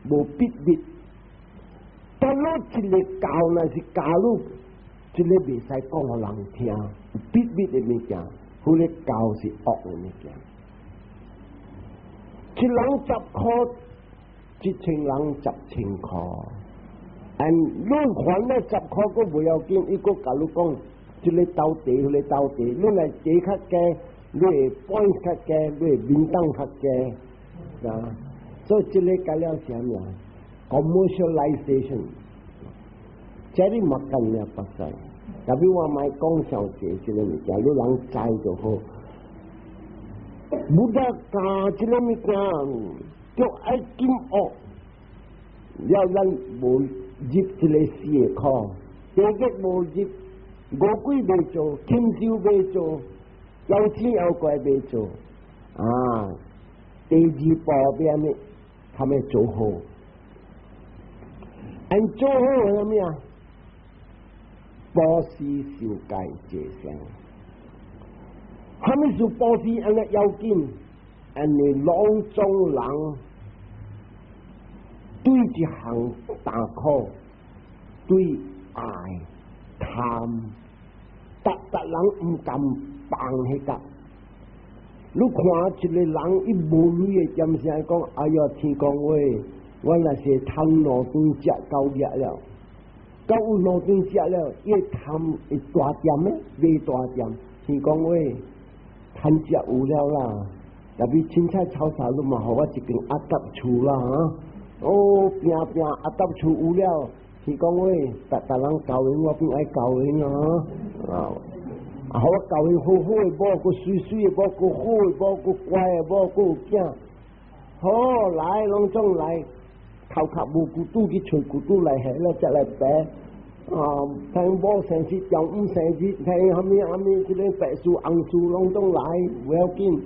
無秘密，但你一个教若是教你，這个袂使講予人聽，秘密的物件，彼个教是惡的物件。一人10箍，1000人10,000箍。And 你還了十箍，閣無要緊，伊閣共你講，這个鬥茶，彼个鬥茶，你若茶較低，你會 point 較低，你會面當較低，啊。所以這个計了啥物啊？commercialization，這裡嘛干了不使。特別我莫講上濟這个物件，你人知就好。無得教這个物件，就愛禁惡，了咱無入這个四个苦，地獄無入，餓鬼袂做，禽獸袂做，妖精妖怪袂做，啊！第二步變咩？他們做好，按做好係咩啊？布施受戒坐禪，蝦米是布施？按呢要緊，按呢攏總人對一項大苦，對愛貪，逐逐人毋甘放彼個。你看一个人伊無鐳的點聲講，哎呀，天公喂，我若是趁兩頓食夠額了，夠有兩頓食了，伊貪會大點咩？袂大點。天公喂，趁食有了啦，特別凊彩炒啥你嘛，予我一間阿達厝啦哈。哦，拼拼阿達厝有了，天公喂，逐逐人交緣，我變愛交緣啊！啊，啊，我交緣好好的某，閣媠媠的某，閣好的某，閣乖的某，閣有囝。好來，攏總來，頭殼無骨拄去揣骨拄來下了，才來爬。啊，聽某生日，中午生日，聽蝦米蝦米，這个白事紅事攏總來，無要緊。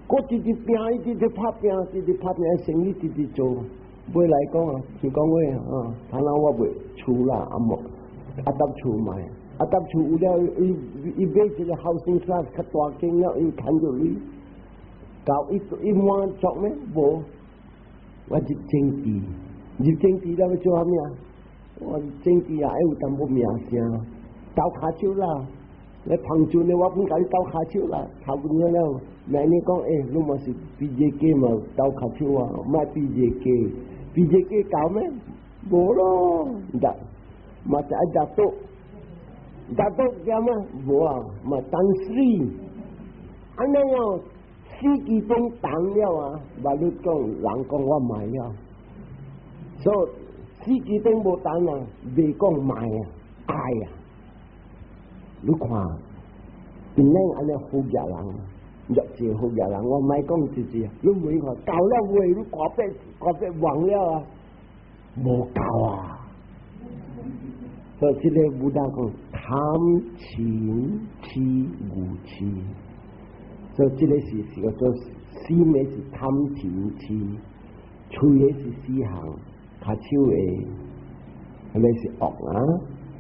閣直直拼，一直直拍拼，直直拍拼，生意直直做。尾來講啊，天公喂啊，他那我袂厝啦，啊無阿搭厝買，阿搭厝有了，伊伊買一个 housing trust 較大間了，伊牽著你，搞伊伊滿足咩？無，我入政治，入政治了欲做蝦米啊？我入政治也愛有淡薄名聲，鬥跤手啦。咧彭俊的我本共你鬥跤手啦，頭年了，明年講欸，你嘛是 PJK 嘛鬥跤手啊，莫 PJK，PJK 搞咩？無咯，得，嘛是愛拿督，拿督叫咩？無啊，嘛丹斯，按呢樣死機頂動了啊，嘛你講人講我賣了，所以死機頂無動啊，袂講賣啊，愛啊。你看，變咱按呢好額人，弱智好額人，我莫講一字，你問看夠了未？你掛筆掛筆忘了啊？無夠啊！所以這个 Buddha 講貪嗔癡愚癡，所以這个是叫做四個是貪嗔癡，喙的是四項，跤手的，彼个是惡啊！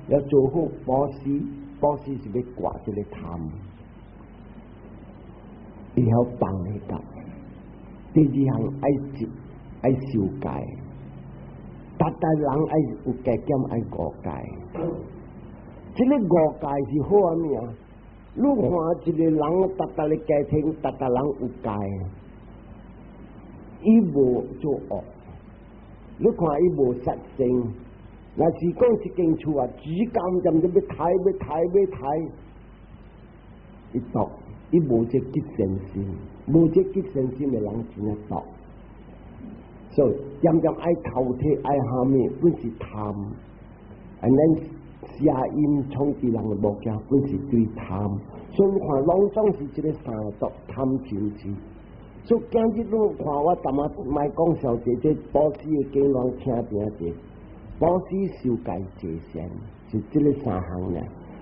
要做好布施，布施是欲割這个貪，伊曉放會得。第二項愛節愛受戒，逐逐人愛有加減愛五戒。這个五戒是好啥物啊？你看一个人逐逐个家庭，逐逐人有戒，伊無做惡。你看伊無殺生，若是講一間厝啊，只監踮欲刣欲刣欲刣，伊毒，伊無這極善心，無這極善心的人真正毒。所以漸漸愛偷提愛蝦米，本是貪，and then 邪淫創治人的物件，本是對貪。所以你看，攏總是這个三毒貪嗔癡。所以今日你看我淡仔莫講小姐這布施的經攏聽定者，布施受戒坐禪是這个三項爾。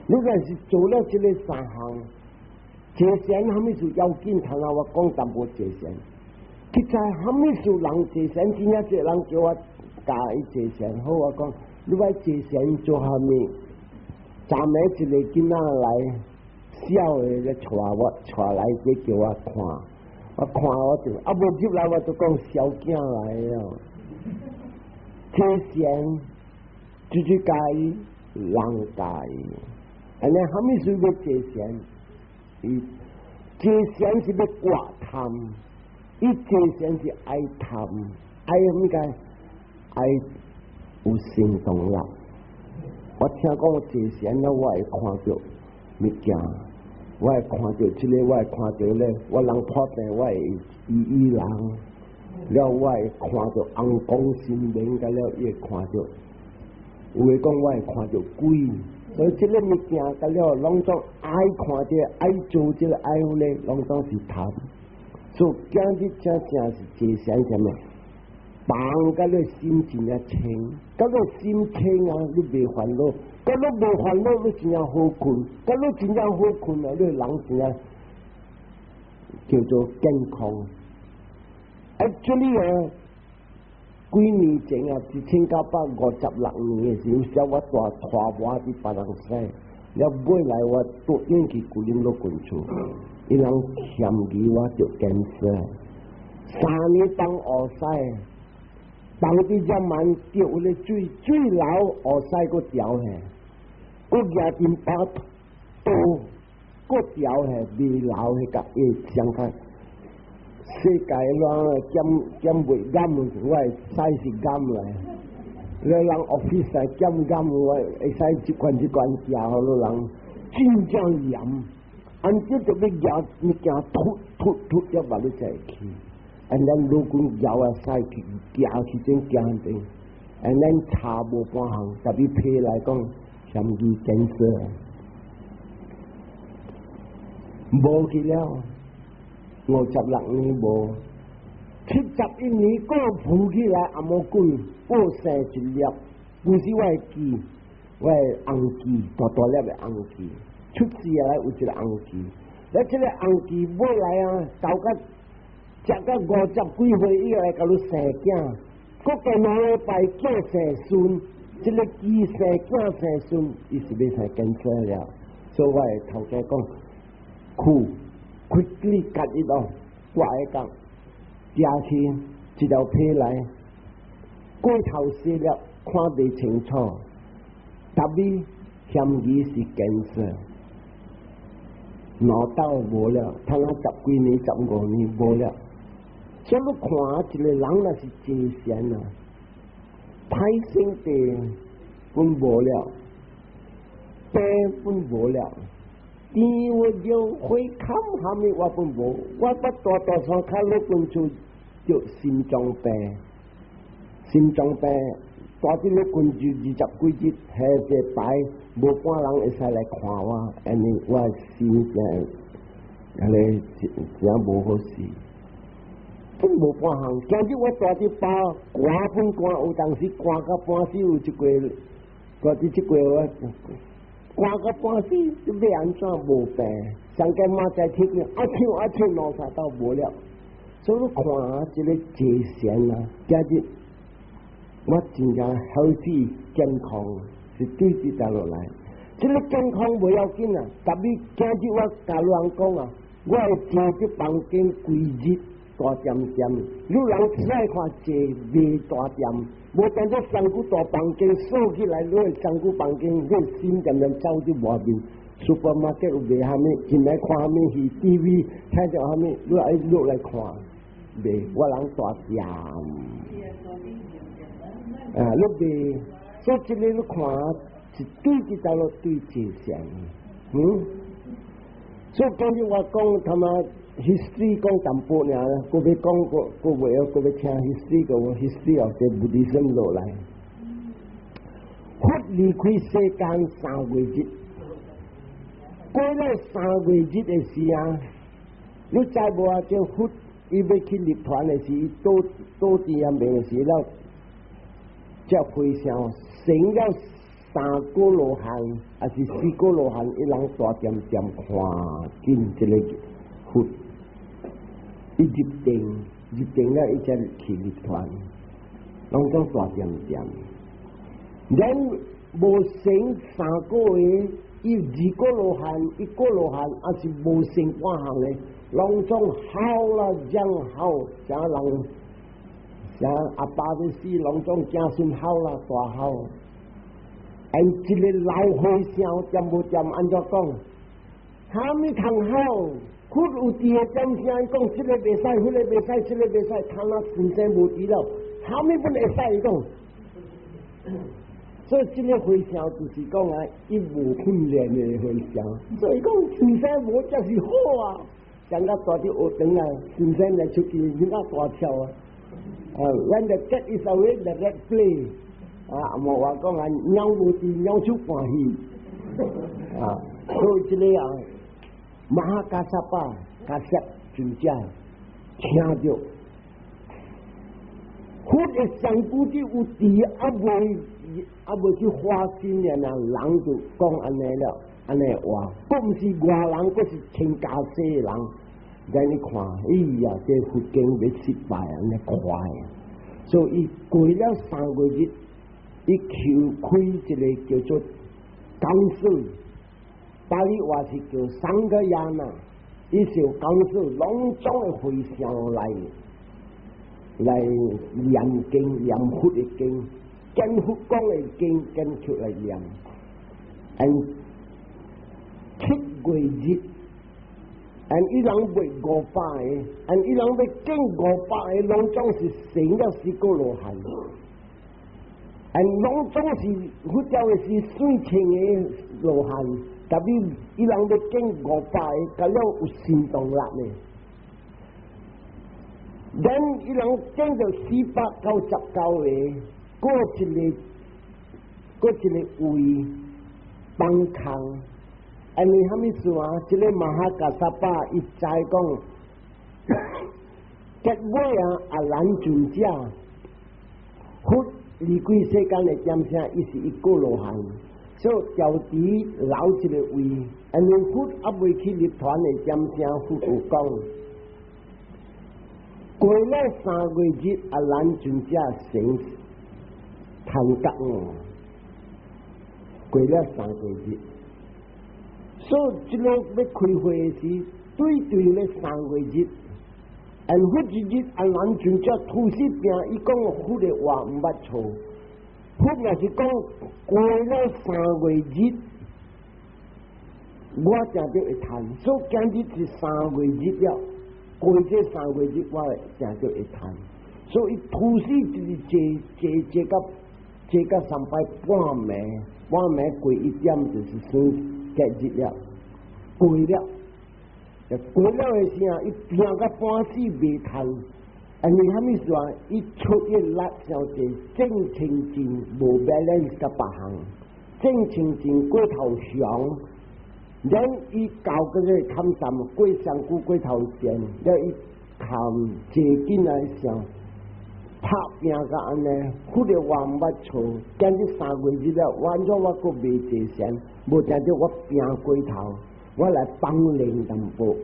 你若是做了這个三項，坐禪蝦米事要緊？頭先我講淡薄坐禪，其實蝦米事人坐禪，真正濟人叫我教伊坐禪，好我講，你愛坐禪做蝦米？昨暝一个囡仔來，痟的咧帶我帶來，這叫我看。我看我就啊無入來，我就講小囝來了。坐禪自己教伊，人教伊。按呢，蝦米事欲坐禪？伊坐禪是欲割貪，伊坐禪是愛貪，愛啥物個？愛有行動力。我聽講坐禪了，我會看著物件。我會看著這个，我會看著咧，我人破病，我會醫醫人，了我會看著尪公神明，甲了伊會看著，有的講我會看著鬼，所以這个物件甲了攏總愛看這个，愛做這个，愛彼个，攏總是貪。所以今日真正是坐禪啥物？放甲你心真正清，甲你心清啊，你袂煩惱。甲你無煩惱，你真正好睏；甲你真正好睏啊，你人真正叫做健康。Actually 啊，幾年前啊，1956年的時候，時我帶拖磨佇別人使，了尾來我倒轉去舊林老近厝，伊人嫌疑我著 cancer，3年放烏屎，放佇遮慢著彼个水，水流烏屎閣調下。閣舉陣把刀，閣調下未流彼個會相看。世界亂檢檢袂驗，我的屎是驗來。你人 office 來檢驗，我會使一罐一罐寄予你人，真正嚴。按這就欲舉物件吐吐吐，了目你才會去。按咱老公搖啊屎去，行去陣行陣，按咱查無半項，特別批來講，嫌疑 cancer，無去了，56年無，71年閣浮起來，也無鬼，閣生一粒，不是我的痣，我的紅痣，大大粒的紅痣，出世來有一个紅痣，咧這个紅痣尾來啊，到甲食到五十幾歲以後來共你生囝，閣加2禮拜囝生孫，這个痣生囝生孫，伊是欲生 cancer 了，所以我的頭家講，去 quickly cut it off，我愛講，寄去一條皮來，過頭細粒看袂清楚，特別嫌疑是 cancer，腦袋無了，通啊十幾年、15年無了，所以你看一个人若是坐禪啊，歹性地本無了，病本無了，甜話尿血坎蝦米我本無，我捌大大山跤落近厝著心臟病，心臟病蹛佇咧近厝二十幾日，下一擺無半人會使來看我，因為我心真按呢真真無好勢，本無半項。今日我蹛佇包寒本寒，有當時寒到半死，有一個我佇這句話寒到半死，欲按怎無病？上個馬在天啊唱啊唱兩三道無了。所以你看啊，這个坐禪啊，今日我真正 healthy 健康是對這條落來。這个健康無要緊啊，特別今日我共人講啊，我會坐佇房間規日大點點，你人出來看坐袂大點，無當做三久大房間鎖起來，你會三久房間，你心漸漸走佇外面，supermarket 有賣啥物，進來看啥物戲，TV 睇著啥物，你愛落來看，袂，我人大點。啊，你袂，所以這个你看是對這條路對坐禪，所以今日我講他媽 history 講淡薄爾，閣欲講閣閣袂曉，閣欲聽 history 個 history of the Buddhism 落來。佛離開世間3個月日，過了三月日的時啊，你知無啊？這佛伊欲去涅槃的時，倒倒佇遐面的時了，這和尚成了三個羅漢，還是四個羅漢，伊人大點點看見這個佛，伊入定入定了，伊才去涅槃，攏總大點點。咱無成三個的，伊二個羅漢，一個羅漢，還是無成半項的，攏總好啦，講好，啥人啥阿爸欲死，攏總子孫好啦，大好。按這个老和尚掂無掂按怎講？啥物通好？佛有佇個點聲講，這个袂使，彼个袂使，這个袂使，他那先生無佇了，啥物本會使伊講？所以這个和尚就是講啊，伊無訓練的和尚，所以講先生無才是好啊。像個大佇學堂啊，先生來出去，囡仔大跳啊。啊，when the cat is away, the rat play。啊，無話講啊，貓無佇，貓手歡喜。啊，所以這个啊，Mahakassapa 迦葉尊者聽著，佛的上古啲有智，猶未去化身的啊，人就講按呢了，按呢話，閣毋是外人，閣是親家世的人，咱你看，哎呀，這佛經欲失敗按呢快啊！所以過了3個月，伊求開一个叫做講師，巴利話是叫 Sangayana，伊是有講師，攏總的和尚來念經，念佛的經，跟佛講的經，跟出來念。and 7月日，and 伊人賣500個，and 伊人欲見500個，攏總是成了四個羅漢。and 攏總是佛教的是水清的羅漢，特別伊人欲見500個，甲了有行動力的。咱伊人見著499個，閣一個位放空。因為啥物事啊？這个 Mahakassapa 伊知講，結尾啊，阿難尊者，佛離開世間的點聲，伊是一個羅漢，所以調佇留一个位。因為佛猶未去涅槃的點聲，佛有講，過了3月日，阿難尊者成壇覺悟。過了三月日。所以這个欲開會時，對對咧三月日，按佛一日阿難尊者吐死病，伊講佛的話毋捌錯。佛若是講過了三月日，我定著會談。所以今日是三月日了，過這三月日我定著會談。所以吐死就是坐坐坐到坐到三擺半暝，半暝過一點就是算結日了，過了，過了的時候，伊病到半死袂談，因為啥物事啊？伊出一力傷濟，正清淨無 balance 甲別項，正清淨過頭強，咱伊搞個個坎站過上久過頭前，了伊坎坐緊來想，拍拚甲按呢，佛的話毋捌錯。今日3月日了，完咗我閣未坐禪，無定著我拚過頭，我來放靈淡薄。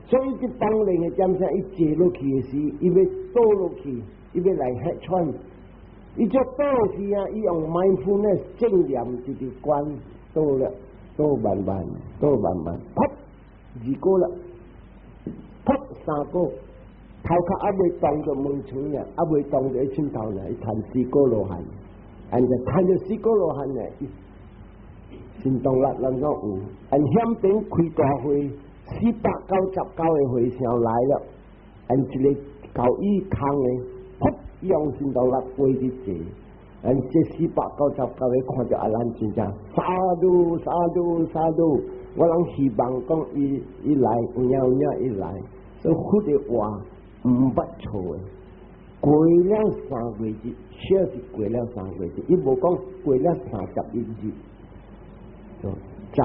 所以這放靈的點聲，伊坐落去的時，伊欲倒落去，伊欲來歇喘。伊這倒時啊，伊用 mindfulness 正念直直觀倒了，倒慢慢，倒慢慢，噗，二個了，噗三個。頭殼猶未動著門窗呢，猶未動著伊枕頭呢，伊趁四果羅漢，按就趁著四果羅漢呢，神通力攏總有，按險邊開大會，499個和尚來了，按一个交椅空的，噗，用神通力飛佇坐，按這499個看著阿難尊者，sadhu sadhu sadhu，我攏希望講伊伊來，有影有影伊來，所以佛的話毋捌錯的，過了3月日，確是過了三月日，伊無講過了31日，就在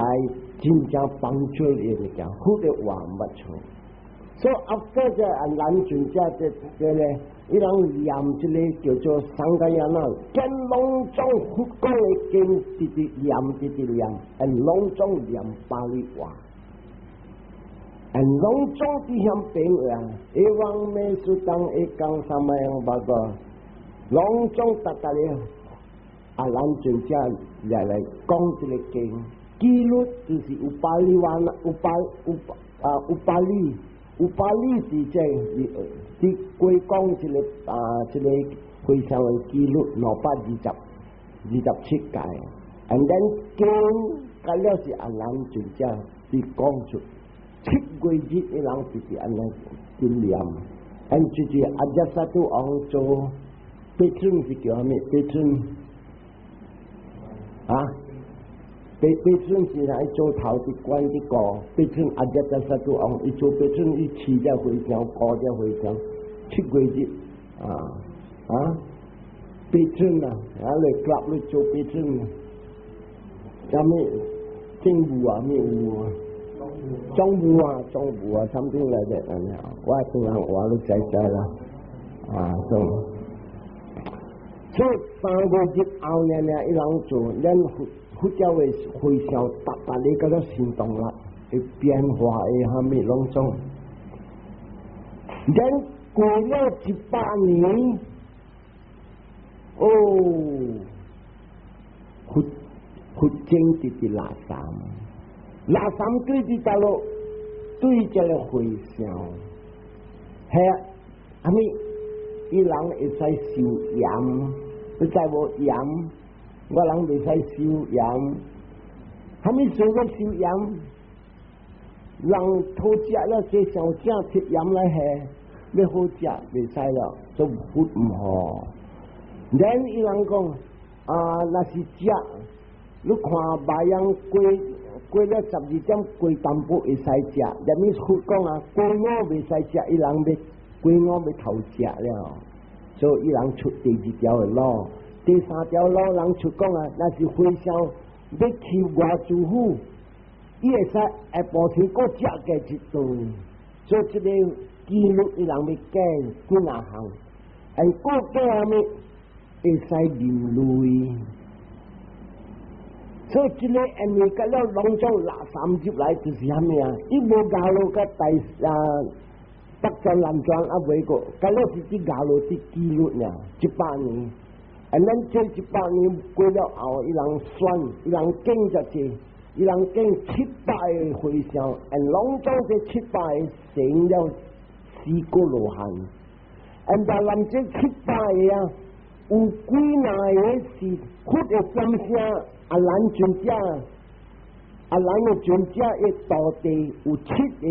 真正幫助伊物件，佛的話毋捌錯。所以 after 這阿難尊者這這咧，伊人念這个叫做桑伽耶那，將攏總佛講的經，直直念，直直念，按攏總念巴利話。按攏總佇遐邊啊，エヴァメスタンエカンサマヤンバガ，攏總逐逐咧，阿難尊者來來講這个經，記錄就是有巴利灣，有巴有啊有巴利，有巴利是這佇過講這个啊這个和尚的記錄227屆，and then 經甲了是阿難尊者佇講出。7月日，伊人直直按呢佇念，按就是阿迦薩都王做 patron 是叫啥物？patron 啊？patron 是來做頭一關一個，patron 阿迦薩都王，伊做 patron 伊飼這和尚，顧這和尚，七月日啊啊，patron 啊，啊來 club 來做 patron，啥物政務啊，咩務啊？總務啊，總務啊，something like that 按呢，我聽人話都知知啦，啊，總。所以3月日後呢，呢伊人做，咱佛佛教的和尚，逐逐日甲個行動力會變化的，蝦米攏總。咱過了100年，哦，佛佛經直直垃圾。垃圾對佇倒落，對這个和尚，係啊，蝦米？伊人會使收鹽，你知無鹽？我人袂使收鹽，蝦米事要收鹽？人討食了，這上正鐵鹽來下，欲好食袂使了，做佛毋好。連伊人講啊，若是食，你看別人過。過了12點過淡薄會使食，連物佛講啊，過午袂使食，伊人欲過午欲偷食了，所以伊人出第二條的路，第三條路人出講啊，若是和尚欲去外祖府，伊會使下晡時閣食過一頓，所以這个記錄伊人欲改幾若項，還閣改啥物會使啉淚。所以這个因為甲了攏總垃圾入來就是啥物啊？伊無咬落甲大啊北傳南傳啊未過，甲了是佇咬落佇記錄爾一百年。啊，咱這一百年過了後，伊人選，伊人揀這濟，伊人揀700個和尚，按攏總這七百個成了四果羅漢。按但咱這七百個啊，有幾若個是佛的點聲？阿難尊者，阿難的尊者的徒弟有七個，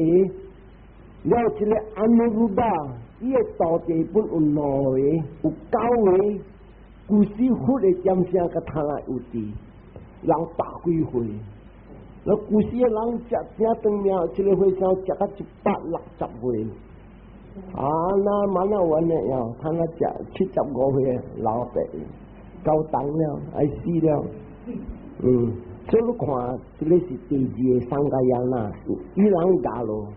了這个阿努魯巴，伊的徒弟本有兩個，有九個，舊時佛的點聲佮他來有佇，人百幾歲，那舊時的人食正長命，這个和尚食到160歲，啊，那蠻好玩的喲，他那食75歲老伯，高檔了，愛死了。嗯，所以你看，這个是第二个桑伽耶那，伊人教咯。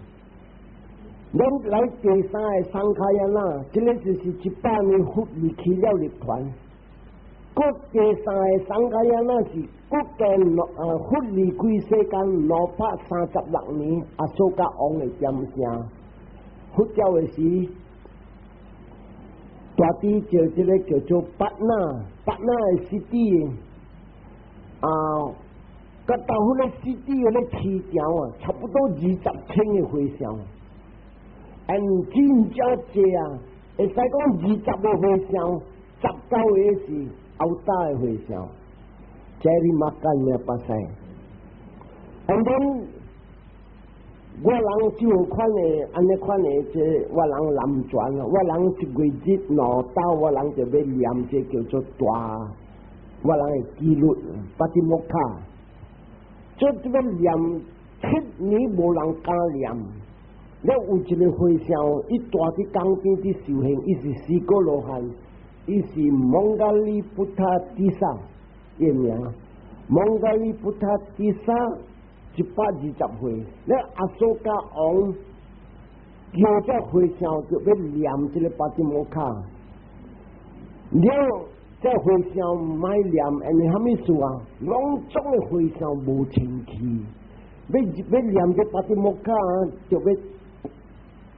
咱來第三个 Sangayana，這个就是100年佛離去了涅槃。閣第三个 Sangayana 是閣經啊佛離開世間236年，阿蘇迦王的點聲，佛教的時，大佇就這个叫做 Patna，Patna 的 city 啊，佮到彼个 city 的咧市場啊，差不多20千个和尚。嗯，真正濟啊！會使講20個和尚，19個是後打的和尚，Cari makan 也巴西。And then 我人就有款的，按呢款的，這我人南傳，我人一月日兩晝，我人就欲念這叫做大，我人的紀律 Patimokkha。這這個念7年無人敢念。了有一个和尚，伊蹛佇江邊佇修行，伊是四果羅漢，伊是 Moggaliputta Tissa 伊名，Moggaliputta Tissa 120歲，了阿蘇迦王叫這和尚就欲念這个 Patimokkha，了這和尚莫念，因為啥物事啊？攏總的和尚無清氣，欲欲念這 Patimokkha 就欲。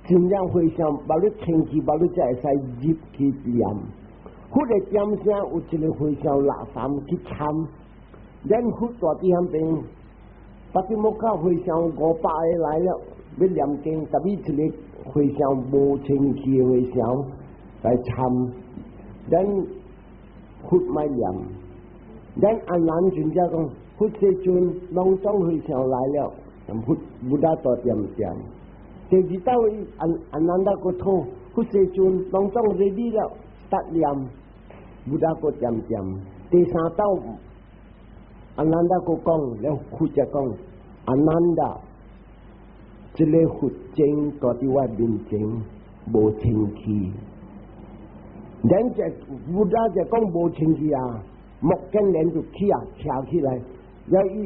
真正和尚，無你清氣，無你才會使入去念。佛的點聲有一个和尚垃圾去參，咱佛蹛佇遐邊，Patimokkha 和尚500個來了，欲念經，特別一个和尚無清氣的和尚來參，咱佛莫念，咱阿難尊者講，佛世尊，攏總和尚來了，佛 Buddha 都恬恬。第二道阿阿難達閣討，佛世尊，攏總 ready 了，start 念，Buddha 閣恬恬。第三道阿難達閣講，了佛才講，阿難達，這个佛經蹛佇我面前無清氣。咱這 Buddha 就講無清氣啊，目犍連就起啊，徛起來，了伊。